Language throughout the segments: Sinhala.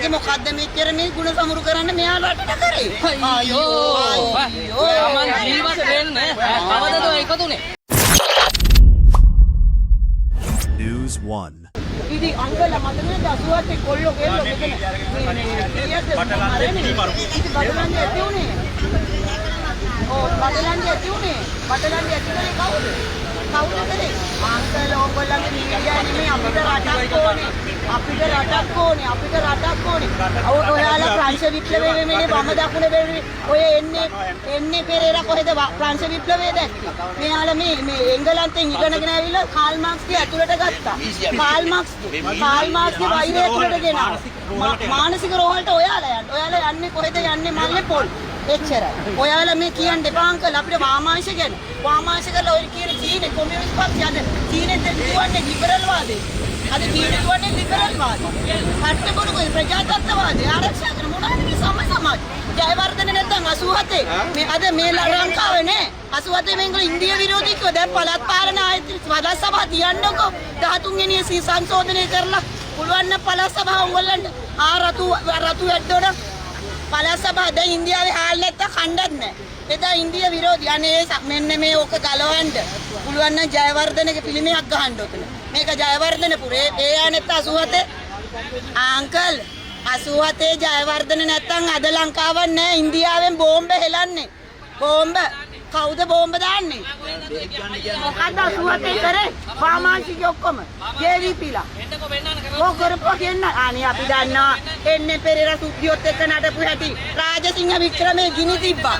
මෙයාගේ මොකද්ද මෙච්චර මේ ගුණ සමුරු කරන්න මෙයා රටට කරේ? අයියෝ. අයියෝ. තමන් ජීවත් වෙන්න කවදද ඔය එකතුනේ? News 1. ඉතින් අංකල් මතක නේද 87 කොල්ලෝ කෙල්ලෝ මෙතන මේ මේ කීයද මරන්නේ? ඉතින් බටලන්ඩි ඇති වුණේ. ඔව්, බටලන්ඩි ඇති වුණේ. බටලන්ඩි ඇති කරේ කවුද? කවුද කරේ? අංකල්, ඕගොල්ලන්ගේ මීඩියා නෙමෙයි, අපිට රටක් ඕනේ. අපිට රටක් ඕනේ. අපිට රටක් ඕනේ. ඔය ඔයාලා ප්‍රංශ විප්ලවය වෙන්නේ වම දකුණ වෙන්නේ. ඔය එන්නේ එන්නේ පෙරේරා කොහෙද ප්‍රංශ විප්ලවය දැක්කේ? මෙයාලා මේ මේ එංගලන්තෙන් ඉගෙනගෙන ඇවිල්ලා කාල් මාක්ස්ගේ ඇතුළට ගත්තා. කාල් මාක්ස්ගේ, කාල් මාක්ස්ගේ වෛරය ඇතුළට ගෙනාවා. මානසික රෝහලට ඔයාලා යන්න. ඔයාලා යන්නේ කොහෙද යන්නේ මල්ලේ පොල්. එච්චරයි. ඔයාලා මේ කියන්න එපා අංකල් අපිට වාමාංශ ගැන. වාමාංශ කරලා ඔය කියන චීනේ කොමියුනිස්ට් පක්ෂය අද චීනෙන් දුවන්නේ ලිබරල් වාදේ. අද චීනේ දුවන්නේ ලිබරල් වාදේ. කට්ටබොරු කොයි ප්‍රජාතන්ත්‍රවාදේ ආරක්ෂා කරන මොනවද මේ සම සමාජ. ජයවර්ධන නැත්තම් 87 මේ අද මේ ලංකාවේ නෑ. 87 මේගොල්ලෝ ඉන්දිය විරෝධී කිව්වා. දැන් පළාත් පාලන ආයතන පළාත් සභා තියන්නකෝ 13 වෙනි සී සංශෝධනය කරලා පුළුවන් නම් පළාත් සභාව උගොල්ලන්ට ආ රතු රතු ඇද්දෝන පළාත් සභාව. දැන් ඉන්දියාවේ හාල් නැත්තම් කණ්ඩත් නෑ. එදා ඉන්දිය විරෝධී. අනේ මෙන්න මේ ඕක ගලවන්න පුළුවන් නම් ජයවර්ධනගේ පිළිමයක් ගහන්න ඔතන. මේක ජයවර්ධනපුරේ. ඒ ආ නැත්තම් 87 අංකල්, 87 ජයවර්ධන නැත්තම් අද ලංකාවක් නෑ. ඉන්දියාවෙන් බෝම්බ හෙලන්නේ. බෝම්බ කවුද බෝම්බ දාන්නේ? මොකද්ද 87 කරේ? වාමාංශික ඔක්කොම ජේවීපී ලා. එන්නකෝ වෙන්නන්න කරලා. ඔව්, කරපුවා කියන්න. අනේ අපි දන්නවා එන්නේ පෙරේරා සුද්ධියොත් එක්ක නටපු හැටි. රාජසිංහ වික්‍රමේ ගිනි තිබ්බා.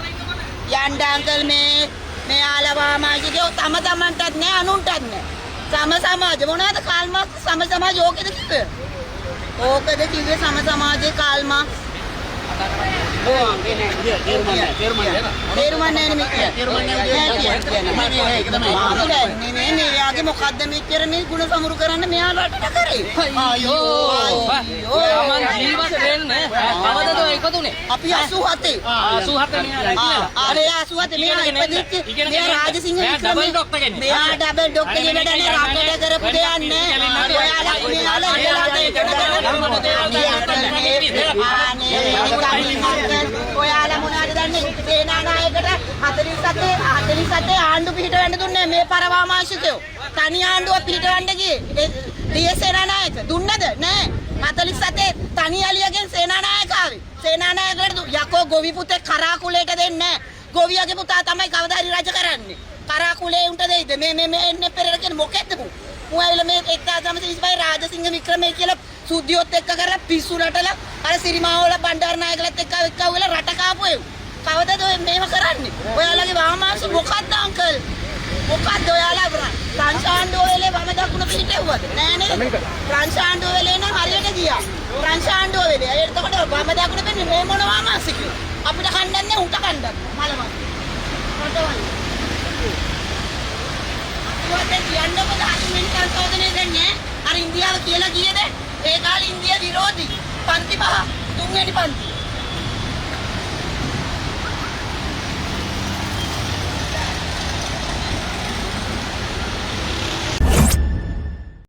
යන්න අංකල්, මේ මෙයාලා වාමාංශිකයෝ තම තමන්ටත් නෑ අනුන්ටත් නෑ. සම සමාජ මොනවද? කාල් මාක්ස් සම සමාජ ඕකද කිව්වේ? ඕකද කිව්වේ සම සමාජයේ කාල් මාක්ස්? තේරුම් නැහැ නේ කියන්නේ. නෑ කියන්නේ. නේ නේ මෙයාගේ මොකද්ද මෙච්චර මේ ගුණ සමුරු කරන්න මෙයා රටට කරේ? අයියෝ. තමන් ජීවත් වෙන්න කවදද ඔය එකතුනේ? අපි 87. 87 මෙයා රැකිලා. අර 87 මෙයා ඉපදිච්ච මෙයා රාජසිංහ මෙයා වික්‍රම ඩබල් ඩොක්ටර් කෙනෙක්. මෙයා ඩබල් ඩොක්ටර් කියන දන්නේ රටට කරපු දෙයක් නෑ. ඔයාලා මෙයාලා ඔයාලා මොනවද දන්නේ? සේනානායකට 47 47 ආණ්ඩු පිහිටවන්න දුන්නේ මේ පරවාමාංශිකයෝ. තනි ආණ්ඩුවක් පිහිටවන්න ගියේ ඩී.එස්. සේනානායක දුන්නද? නෑ. 47 තනි අලියගෙන් සේනානායක ආවේ. සේනානායකට යකෝ ගොවි පුතේ කරා කුලයට දෙන්නේ නෑ. ගොවියගේ පුතා තමයි කවදා හරි රජ කරන්නේ. කරා කුලේ උන්ට දෙයිද? මේ මේ මේ එන්නේ පෙරේර කියන්නේ මොකෙද්ද මුන්? මුන් ඇවිල්ලා මේ 1925 රාජසිංහ වික්‍රමේ කියලා සුද්ධියොත් එක්ක කරලා පිස්සු නටලා අර සිරිමාවල බණ්ඩාරනායකලත් එක්ක එක්ක වෙලා රට කාපු එව්. කවදද ඔය මේව කරන්නේ? ඔයාලගේ වාමාංශ මොකද්ද අංකල්? මොකද්ද ඔයාලා ප්‍රංශ ආණ්ඩුව වෙලේ වම දකුණ පිහිටෙව්වද? නෑ නේද? ප්‍රංශ ආණ්ඩුව වෙලේ නම් හරියට ගියා. ප්‍රංශ ආණ්ඩුව වෙලේ. එතකොට වම දකුණ වෙන්නේ මේ මොන වාමාංශිකයෝ? අපිට කණ්ඩක් නෑ, උන්ට කණ්ඩක්. මලමත්. රටවල්. අපිවත් කියන්නකො 13 වෙනි සංශෝධනය දැන් නෑ. අර ඉන්දියාව කියලා ගියේද? ඒ කාලේ ඉන්දිය විරෝධී පන්ති පහ, තුන්වෙනි පන්ති.